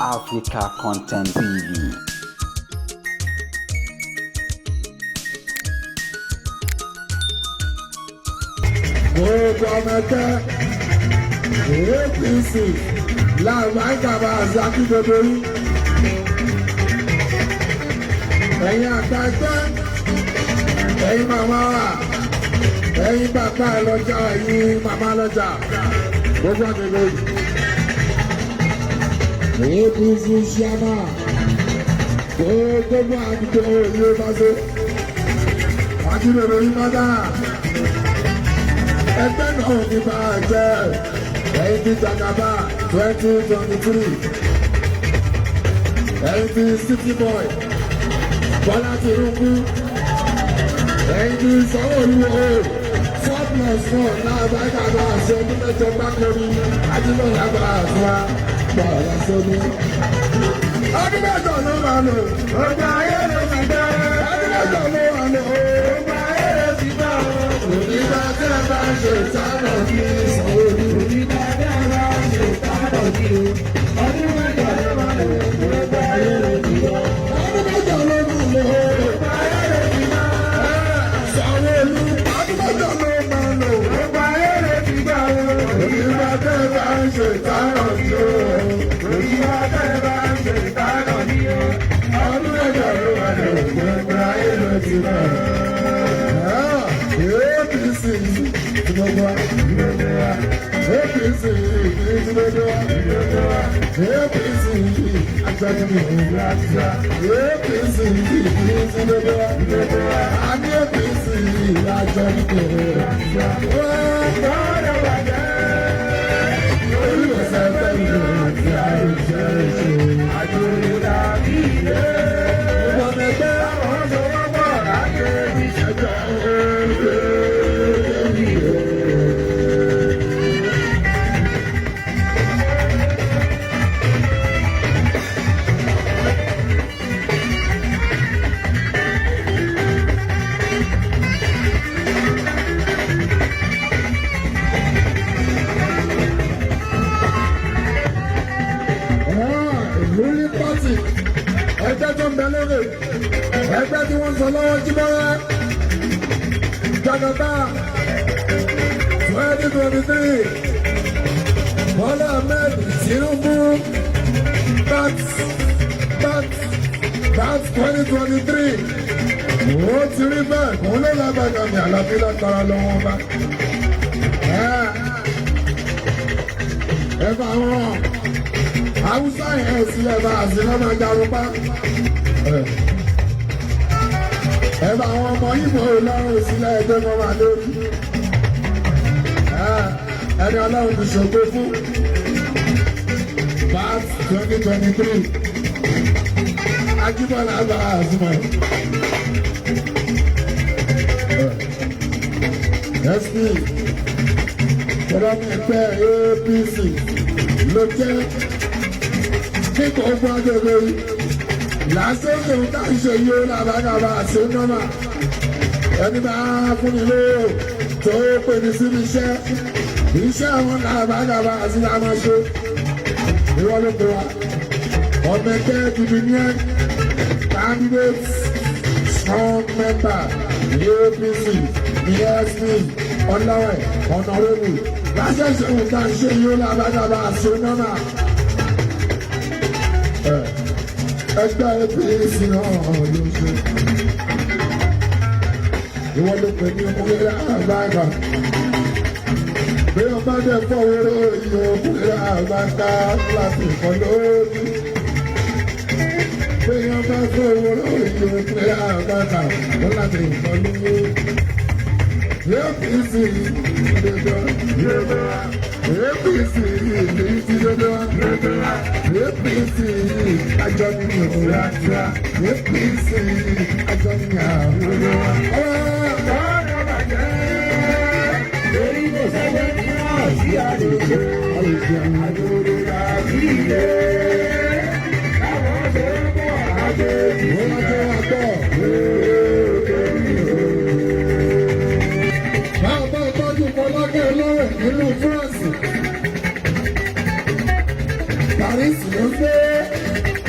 Africa Content TV. Gbogbo ọmọ ẹgbẹ́ APC làbájàbá àzákí gbogbo yín. Ẹ̀yin àgbà ẹgbẹ́, ẹ̀yin màmá wa, ẹ̀yin bàbá lọ́jà, ẹ̀yin màmá lọ́jà, gbogbo àgbègbè yìí. APC ṣíàmà, gbogbo àdúgbò yìí bá ṣe. Àdúgbò yìí má dáa, ẹgbẹ́ náà ní máa jẹ́ ẹ̀yin tí Jagaba 2023, ẹ̀yin tí City Boy Bọ́lá Tinubu, ẹ̀yin tí Sanwó-Olú o 4+4 náà bá dàgbà àṣẹ ọdún 8 gbáko ní Ajímọ̀lá bá àṣọ bọ̀ọ̀lá sóní. Ọdún 8 ló máa lò. Ọgbà ayé ló ti dá. Ọdún 8 ló máa lò. Ọgbà ayé ló ti dá. Òní bá tẹ́ bá ṣe sábà ní Sanwó-Olú. Òní bá tẹ́ bá ṣe sábà ní o. Ọdún 8 ló máa lò. Ọgbà ayé ló ti dá. Ọdún 8 ló máa lò. Ọgbà ayé ló ti dá. Sanwó-Olú, ọdún 8 ló máa lò. Ọgbà ayé ló ti dá. Òní bá tẹ́ bá ṣe sábà ní o. Òní bá tẹ́ bá ṣe sábà ní o. Ọdún 8 ló máa lò. Ọgbà ayé ló ti dá. APC ti gbogbo wa. APC ti gbogbo wa. APC agbẹ́ni APC ti gbogbo wa. A ní APC àjọ nígboro. Gbọ́dọ̀ bàjẹ́. Olùsẹ̀ fẹ́ mi àti àìjẹ́ ṣe. Àjòyè làbí ilé. Ìwọ̀n ẹgbẹ́ Àwọn sọ̀rọ̀ láyé ìṣẹ̀jọ̀. Ruling party, ẹgbẹ́ tó ń bẹ lórí, ẹgbẹ́ tí wọ́n ń sọ lọ́wọ́ jíbọ́lá Jagaba 2023, Bọ́lá Ahmed Tinubu, that 2023, ó ti rí bẹ́ẹ̀ kó ló lábàgà mi àlàbí látara lọ́wọ́ bá ẹ bá wọn Haúsá yẹn sílẹ̀ bá àṣìlọ́ máa jarunpá. Ẹ bá àwọn ọmọ Ìgbò lọ́rùn sílẹ̀ ẹgbẹ́ kan máa lórí. Ẹni Ọlọ́run ti ṣògo fún. BAT 2023. Ajíbọ́lá bá àzùmọ̀. SP Tọ́lá ẹgbẹ́ APC ló jẹ́ ní gbogbo agbègbè yìí lásìkò tá ń ṣe yóò làbàgàbà àti nọ́mà. Ẹni bá fún mi lówó tó pè mí síbi iṣẹ́ iṣẹ́ àwọn làbàgàbà àti làmà ṣe. Ìwọ ló pè wá, ọmọ ẹgbẹ́ gidi ní ẹ, candidate, strong member ní APC ní SP ọlọ́wẹ̀ ọ̀nàrẹ́bù lásìkò tá ń ṣe yóò làbàgàbà àti nọ́mà. Ẹgbẹ́ APC náà ló ṣe. Ìwọ ló pè ní ọmọkùnrin àgbàgbà. Bí wọ́n bá dẹ̀ fọwọ́rọ́ iye ọmọkùnrin àgbàgbà láti kọ́ lórí. Bí wọ́n bá fọwọ́rọ́ iye ọmọkùnrin àgbàgbà láti kọ́ lórí. APC ìdòdó, APC ìdòdó, APC àjọ nínú APC àjọ nínú. Gbọ́dọ̀ bàjẹ́. Torí kò sẹ́gbẹ́ náà sí àlejò. Àjòyè làbí ilé. Àwọn sọ̀rọ̀ láyé ìṣẹ̀jọ̀. Bàbá tọ́jú Fọlákẹ́ lọ́rẹ̀ nínú France. Paris ló ń gbé.